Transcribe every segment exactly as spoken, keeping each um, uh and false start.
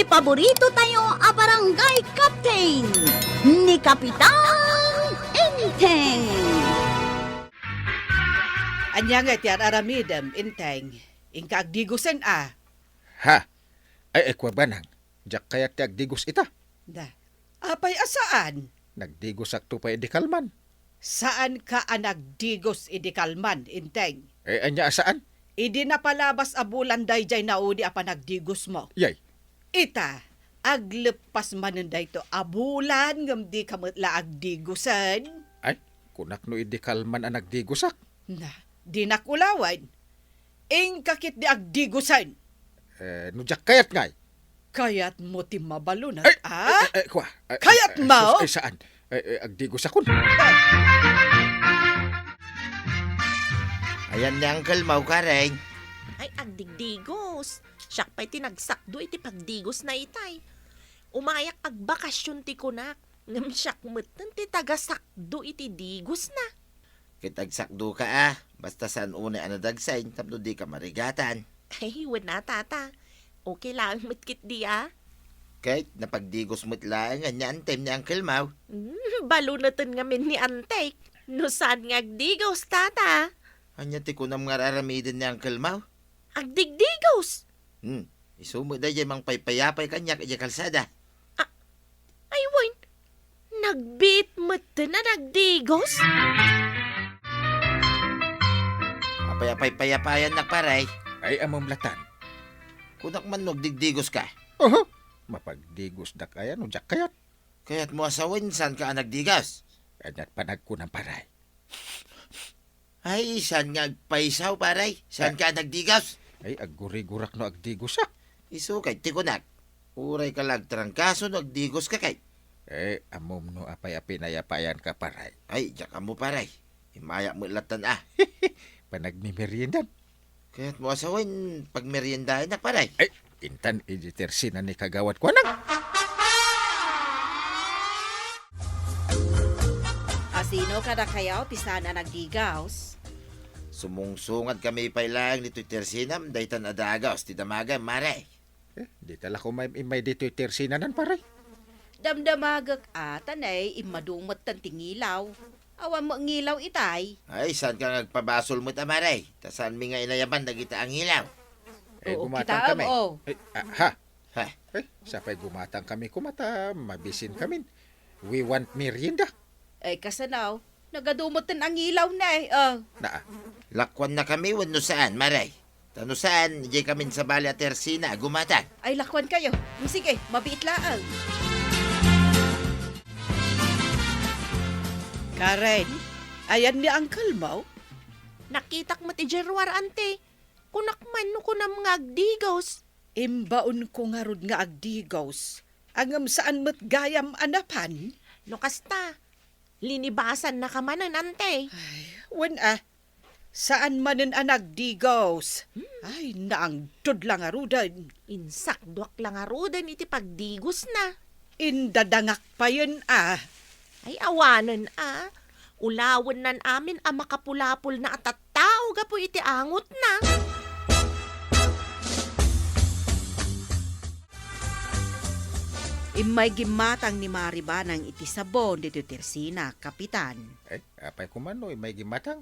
Paborito tayo a barangay captain, ni Kapitan Enteng. Ania nga iti ar-aramidem, Enteng? Inka agdigosen a. Ha? Ay, ay, kua banang. Diak kayat ti agdigos ita. Da. Apay a saan? Nagdigosakto pay idi kalman. Saanka a nagdigos idi kalman, Enteng? Eh, ania a saan? Idi napalabas a bulan daydiay naudi a panagdigosmo. Yay. Ita, agleppas manen dayto a bulan ngem dika met la agdigosen. Ay, kunak no idi kalman a nagdigosak. Na, dinak ulawen. Inka ketdi agdigosen. Eh, no diak kayat ngay. Kayatmo ti mabalunat, ay, a? Ay, ay, ay, kua. Ay, kayatmo? Ay, sus, ay, saan? Ay, ay, agdigosakon. Ayan ni Uncle Mau, Karen. Ay, agdigdigos. Siak pay ti nagsakdo iti pagdigosna itay. Umayak agbakasyon ti kunak. Ngem siak metten ti tagasakdo iti digosna. Ket agsakdoka a, basta saan unay a nadagsen tapno dika marigatan. Ay, wen a, tata. Okay laeng met ketdi a. Ket napagdigos met laeng ania antem ni Uncle Mau. Hmm, baluneten ngamin ni antek. No saan nga agdigos, tata? Ania ti kunam nga ar-aramiden ni Uncle Mau? Agdigdigos! Hmm, isu met daydiay mangpaypayapay kaniak idiay kalsada. A-, ay wen, nagbiit metten a nagdigos? Apay a paypayapayannak, pare? Ay, ammom latan. Kunak man no agdigdigoska. Oho, mapagdigosdak aya no diak kayat. Kayatmo a sawen, saanka a nagdigos? Aniat panagkunam, pare? Ay, saan nga agpaysaw, pare? Saanka a nagdigos? Ay, aggurigurak no agdigosak. Isu kay ti kunak. Urayka la agtrangkaso no agdigoska kay. Eh, ammom no apay a pinayapayanka, pare? Ay, diak ammo, pare. Immayak met latan a. Panagmimeriendan. Kayatmo a sawen, pagmeriendaennak, pare? Ay, intan idi tersina ni kagawad kuanak. A sino kadakayo ti saan a nagdigos? Sumungsungad kami pay laeng ditoy tersinam, daytan a dagos ti damagem, mare. Eh, dita la koma im-immay ditoy tersinanan, pare. Damdamagek a, ta nay, immadu metten ti ngilaw. Awan met ngilaw itay. Ay, saanka nga agpabasol met a, mare? Ta saanmi nga inayaban dagita a ngilaw. Eh, oo, gumatang kitaem, kami. Oh. Eh, ah, ha? Ha? Eh, sapay gumatang kami koma ta mabisin kamin. We want merienda. Ay, kasano? Nagadu metten a ngilaw na eh, oh. Naa. Lakuanna kami wenno saan, mare? Ta no saan, idiay kamin sabali a tersina a gumatang. Ay, lakuan kayo. Mm, sige, mabiit laeng. Karen, ayan ni Uncle Mau? Nakitak met idiay ruar, ante. Kunak man no kunam nga agdigos. Imbaonko ngarud nga agdigos. Ngem saan met gayam a napan? No kasta, linibasannaka manen, ante. Ay, wen a. Saan manen a nagdigos. Hmm. Ay, naangdod la ngaruden. Insakduak la ngaruden iti pagdigosna. Indadangak payen a. Ay, awanen a. Ulawennan amin a makapulapolna a tattao gapu iti angotna. Immay gimmatang ni Mari Banang iti sabon ditoy tersina, Kapitan. Ay, apay koma no immay gimmatang?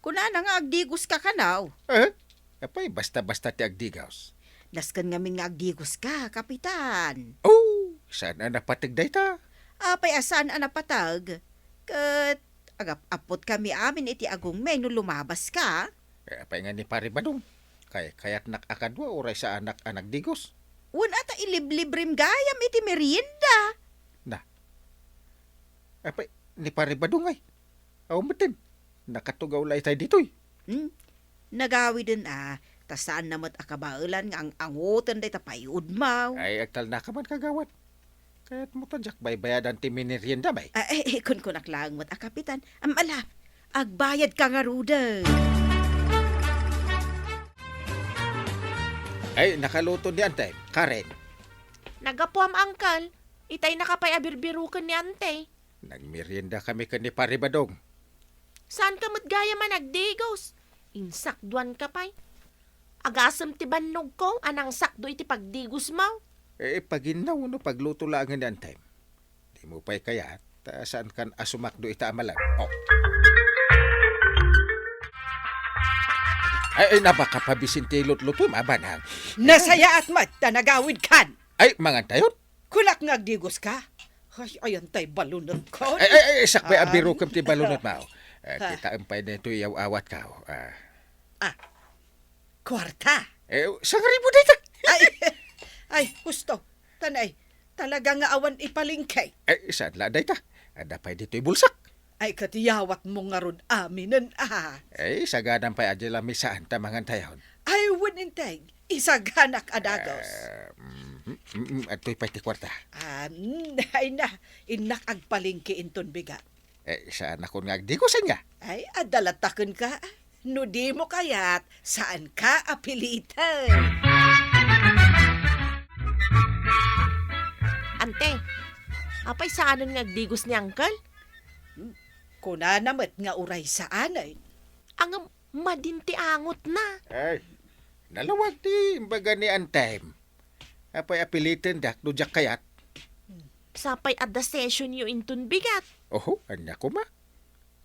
Kunana nga agdigoska kano. Eh? Apay, basta-basta ti agdigos. Nasken ngamin nga agdigoska, Kapitan. Oh, saan a napateg dayta? Apay a saan a napateg? Ket agap-appotkami amin iti agongmi no lumabaska. Eh, apay nga ni Pare Badong? Kay-, kayatnak a kadua uray saanak a nagdigos. Wen a ta iliblibrem gayam iti merienda. Na. Apay, ni Pare Badong ay? Aw metten, nakatugaw la itay ditoy. Hmm? Nagawiden a, ta saanna met a kabaelan nga ang-angoten dayta payudmaw. Ay, agtalnaka man, kagawad. Kayatmo ta diak baybayadan ti mineriendam, ay. Ah, eh, eh, kunkunak laeng met a, Kapitan. Am, ala, agbayadka ngaruden. Ay, nakaluto ni Ante, Karen. Naggapuam, Uncle. Itaynaka pay a birbiroken ni Ante. Nagmerienda kami ken ni Pare Badong. Saanka met gayam a nagdigos? Insakduanka pay. Agasem ti bannogko a nangsakdo iti pagdigosmo. Eh, paginnaw no pagluto laengen ni Antem. Dimo pay kayat, ta saankan a sumakdo ita a malag. Oh. Ay, ay, napakapabisin ti lutlutom, a banag. Nasayaat met ta nagawidkan. Ay, mangantayon? Kunak nga agdigoska. Ay, ayan tay balunot ko. Ay, ay, ay, sakbay a birukem ti balunot, mao. Eh, kitaem pay daytoy iyaw-awatko. Ah. Ah, kuarta. Eh, sangaribu dayta. Ay, ay, husto. Tanay, talaga nga awan ipalengke. Eh, saan la dayta? Adda pay ditoy bulsak. Ay, ket iyawatmo ngarud aminen, ah. Eh, sagadan pay a di la mi saan ta mangantayon. Ay, wen integ, isaganak a dagus. Eh, mhm, mhm, adtoy pay ti kuarta. Ah, mm, ay na, innak agpalengke inton bigat. Eh, saanakon nga agdigosen nga? Ay, adda latta kenka. No dimo kayat, saanka a piliten. Ante, apay saanen nga agdigos ni Uncle? Hmm, kunana met nga uray saanen. Ngem madin ti angotna. Ay, nalawag ti imbaga ni Antem. Apay a pilitendak no diak kayat? Sapay adda sessionyo inton bigat. Oho, ania koma?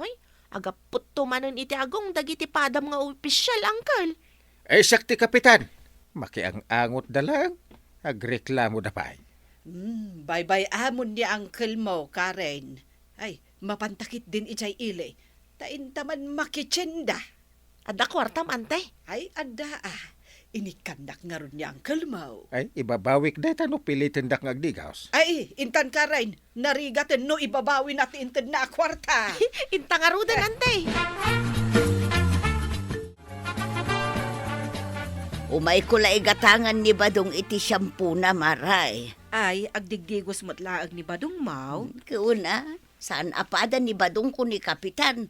Hoy, agaputto manen iti agong dagiti padam nga opisial, Uncle. Ay, siak ti kapitan. Makiang-angotda laeng. Agreklamoda pay. Hmm, baybay-amon ni uncle mo, Karen. Ay, mapanta ketdin idiay ili. Ta inta man makitienda. Adda kuartam, ante? Ay, adda, ah. Inikkannak ngarud ni uncle mo. Ay, ibabawik dayta no pilitendak nga agdigaus. Ay, intan Karen, narigaten no ibabawina ti intedna a kuarta. Inta ngaruden, ante. Umayko la igatangan ni Badong iti siampona, Mare. Ay, agdigdigos met laeng ni Badong, maw? Hmm, kuna, saan a pada ni Badong ken ni Kapitan.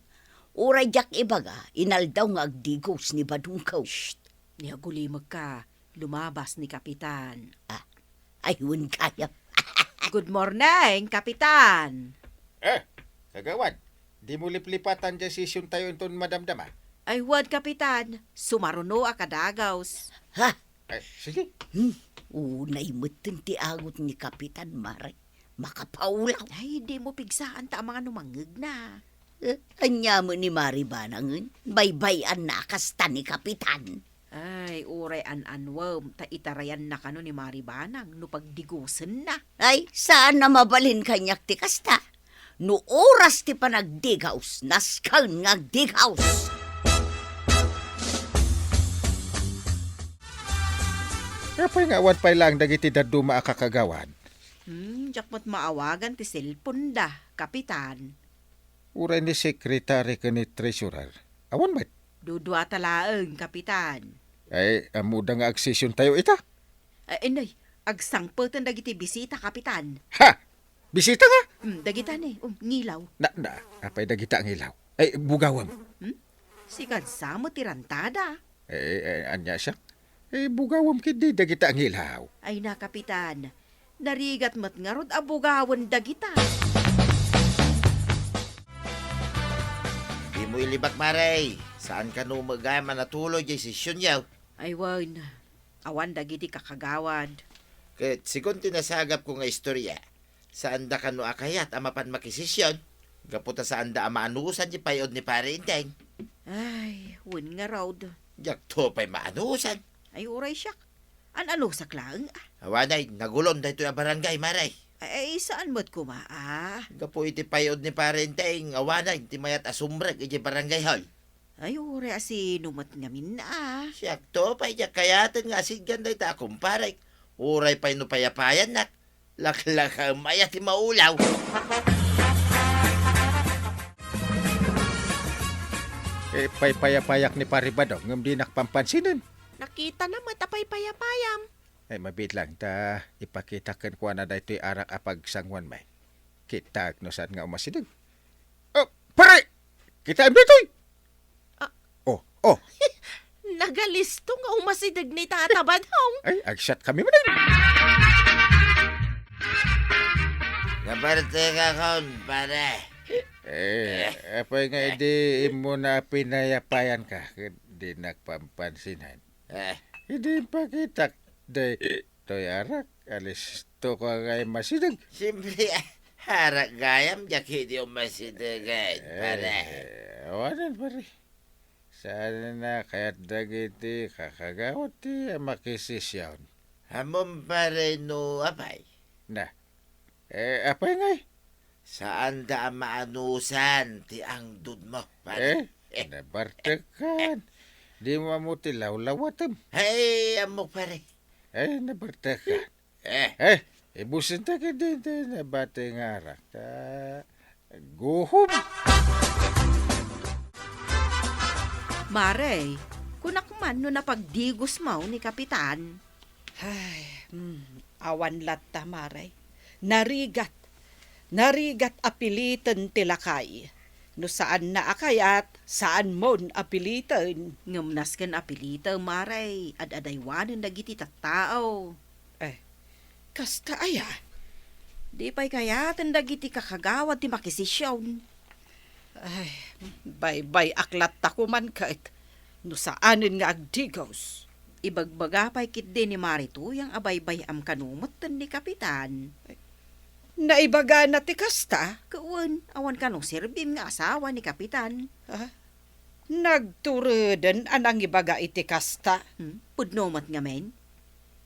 Uray diak ibaga, inaldaw nga agdigos ni Badong ko. Shh! Ni agulimekka, lumabas ni Kapitan. Ah, ay, wen kayat. Good morning, Kapitan! Eh, kagawad, dimo liplipatan diay sessiontayo inton madamdama? Ay, wen, Kapitan. Sumaruno a kadagaus. Ha? Eh, sige. Hmm, unay metten ti angot ni Kapitan, Mare. Makapaulaw. Ay, dimo pigsaan ta amangan no mangngegna. Eh, ania met ni Mari Banangen? Baybay-anna a kasta ni Kapitan. Ay, uray an-anuem, ta itarayanna kano ni Mari Banang no pagdigosenna. Ay, saan a mabalin kaniak ti kasta. No oras ti panagdigaus, nasken nga agdigaus. Apay nga awan pay laeng dagiti dadduma a kakagawad? Hmm, diak met maawagan ti cellphone da, Kapitan. Uray ni Secretary ken ni Treasurer. Awan met. Duduata laeng, Kapitan. Ay, ammoda nga agsessiontayo ita? Ay, nay, agsangpeten dagiti bisita, Kapitan. Ha! Bisita nga? Hmm, dagita ni, um, ngilaw. Na, na, apay dagita ngilaw? Ay, bugawem. Hmm? Sikan sa met ti rantada. Eh, eh, ania siak? Eh, bugawem ketdi dagita ngilaw. Ay na, Kapitan. Narigat met ngarud a bugawen dagita. Dimo ilibak, Mare. Saan kano met gayam a natuloy diay sessionyo? Ay, wen. Awan dagiti kakagawad. Ket segun ti nasagapko nga istoria, saanda kano a kayat a mapan makisession. Gapu ta saanda a maanusan ti pay-od ni Pare Enteng. Ay, wen ngarud. Diakto pay maanusan. Ay, uray siak. An-anusak laeng, ah. Awanay, nagulon daytoy a barangay, Mare. Ay, saan met koma, ah? Gapu iti pay-od ni Pare Enteng, awanay ti mayat a sumrek idiay barangay hall. Ay, uray a sino met ngamin, ah. Siakto pay diak kayaten nga asidgan dayta a kumparek. Uray pay no payapayannak. Laklakaem aya ti maulaw. Eh, paypayapayak ni Pare Badong, ngem dinak pampansinen. Nakitana met a paypayapayam. Ay, mabiit lang, ta ipakitak kenkuana daytoy arak a pagsanguanmi. Kitaek no saan nga umasideg. Oh, pare! Kitaem daytoy! Ah. Oh, oh. Nagalisto nga umasideg ni Tata Badong. Ay, agsiatkami manen. Naparte ka kon, pare. Eh, apay nga idi immuna a pinayapayanka, ket dinak pampansinen. Eh. Idi impakitak daytoy arak. Kalisto ka ngay masideg. Siyempre, arak gayam, diak idi umasidegen, pare. Eh, awanen, pare. Saan a kayat dagiti kakagawad ti makisisyon? Ammom, pare, no apay? Na. Eh, apay ngay? Saanda a maanusan ti angdudmo, pare. Eh, nabartekan. Dimo ammo ti lawlawatem. Ay, ammok, pare. Eh, nabartekan. Eh. Eh, ibusinta ketdi ti nabati nga arak. Ta, guhom. Mare, kunak man no napagdigosmo ni Kapitan. Ay, hmm, awan latta, Mare. Narigat. Narigat a piliten ti lakay. No saanna a kayat, saanmon a piliten. Ngem nasken a pilitem, Mare, ad-adaywanen dagiti tattao. Eh, kasta aya? Di pay kayaten dagiti kakagawad ti makisisyon. Ay, baybay-ak latta koman ket no saanen nga agdigos. Ibagbaga pay ketdi ni Mare Tuyang a baybay-am kano metten ni Kapitan. Naibagana ti kasta? Wen, awan kano serbim nga asawa ni Kapitan. Ah, nagturuden a nangibaga iti kasta? Hmm? Pudno met ngamin?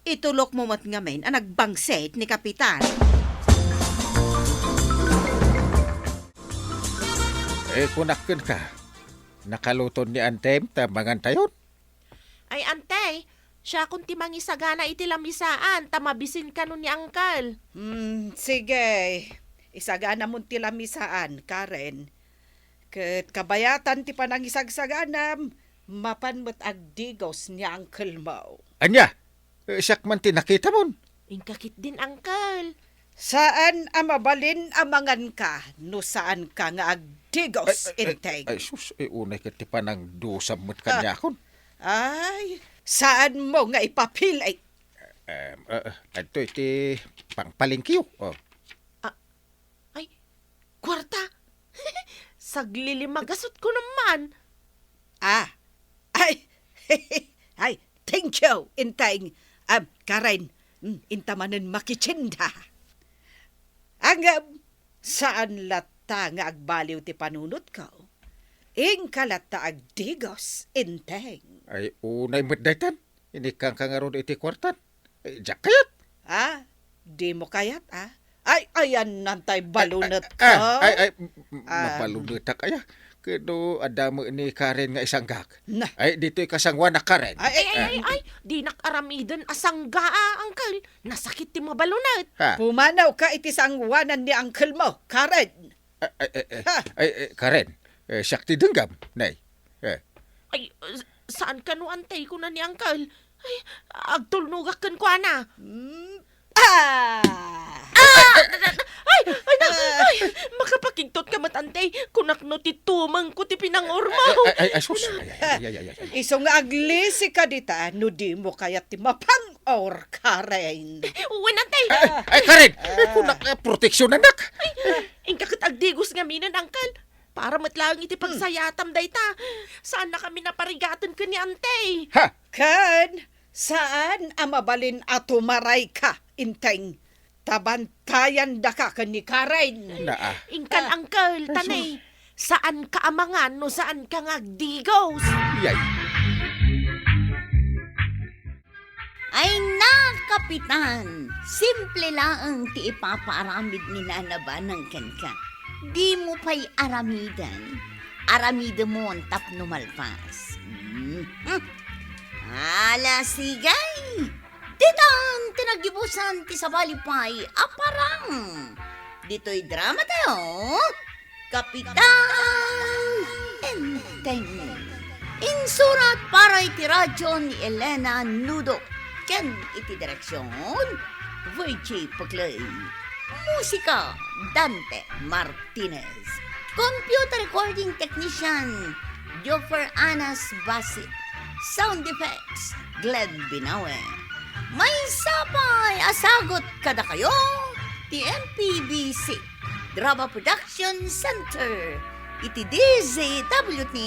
Itulokmo met ngamin a nagbangsit ni Kapitan. Eh, kunak kenka, nakaluton ni Antem ta mangantayon? Ay, Ante, siakon ti mangisagana iti lamisaan ta mabisin kano ni Angkel. Hmm, sige. Isaganamon ti lamisaan, Karen. Ket kabayatan ti panangisagsaganam, mapan met agdigos ni Angkelmo. Ania? Eh, siak man ti nakitamon. Inka ketdin, Angkel. Saan a mabalin a manganka no saanka nga agdigos, Ay, ay, ay, Inteng. Ay, sus, eh, unay ket ti panangdusam met Ah. kaniakon. Ay, saanmo nga ipapil-, ay. Em, eh, eh, adtoy ti pangpalengkeyo. Oh. Ah, ay, kuarta? Saglilimagasutko naman. Ah, ay, ay, thank you, Inteng. Am, Karen, mm, inta manen makitsinda. Ngem, saan latta nga agbaliw ti panunotko. Inka latta agdigos, Inteng. Ay, unay met daytan. Inikkanka ngarud iti kuartan. Eh, diak kayat. Ah, dimo kayat, ah? Ay, ayan, nantay balunet Ay, ay, ay, ay, m-, m-, Ah. mabalunetak, aya. Kano adda met ni Karen nga isanggak. Na. Ay, ditoy kasanguanak, Karen. Ay, ay, ay, Ah. ay, ay, dinak aramiden a sangga, ah, Angkel. Nasakit ti mabalunet. Ha? Pumanawka iti sanguanan ni Angkelmo, Karen. Ay, ay, ay, ay, Ha? ay, ay, Karen, eh, siak ti denggam, nay. Eh. Ay, s-, saan kano, Ante, kuna ni Angkel. Ay, agtulnogak kenkuana. Hmm. Ah! Ah! Ay, ay, na-, Ah! ay, makapakigtot ka met, Ante. Kunak no ti tumengko ti pinangormo. Ay, ay, ay, ay, sus. Ay, ay, ay, ay, ay, ay. Isu nga aglisika dita, no dimo kayat ti mapang-or, Karen. Wen, Ante. Ay, ay, ay, Karen! Ah. Kunak, eh, proteksyonanak. Ay, inka ket agdigos ngaminen, Angkel. Para met laeng iti Hmm. pagsayatam dayta. Saannakami naparigaten ken ni Ante. Ha? Ken, saan a mabalin a tumarayka, Inteng? Ta bantayandaka ken ni Karen. Naa. Inkan, Ah. Angkel, Ay, tanay. sus. Saanka a mangan no saanka nga agdigos. Yay. Ay na, Kapitan, simple laeng ti ipapaaramid ni Nana Banang kenka. Dimo pay aramiden. Aramidemon tapno malpas. Mhm. Ala, sige. Ditan ti naggibusan ti sabali pay a parang. Ditoy drama tayo, Kapitan Enteng. Insurat para iti radyo ni Elena Nudo ken iti direksyon, Virgie Puclay. Musika, Dante Martinez. Computer recording technician, Joffer Anas Basit. Sound effects, Glenn Binawe. Maysa pay a sagut kadakayo ti M P B C Drama Production Center iti D Z W T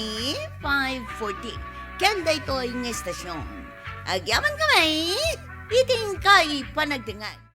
five forty ken daytoy nga estasyon. Agyaman kami iti Ay, panagdengag.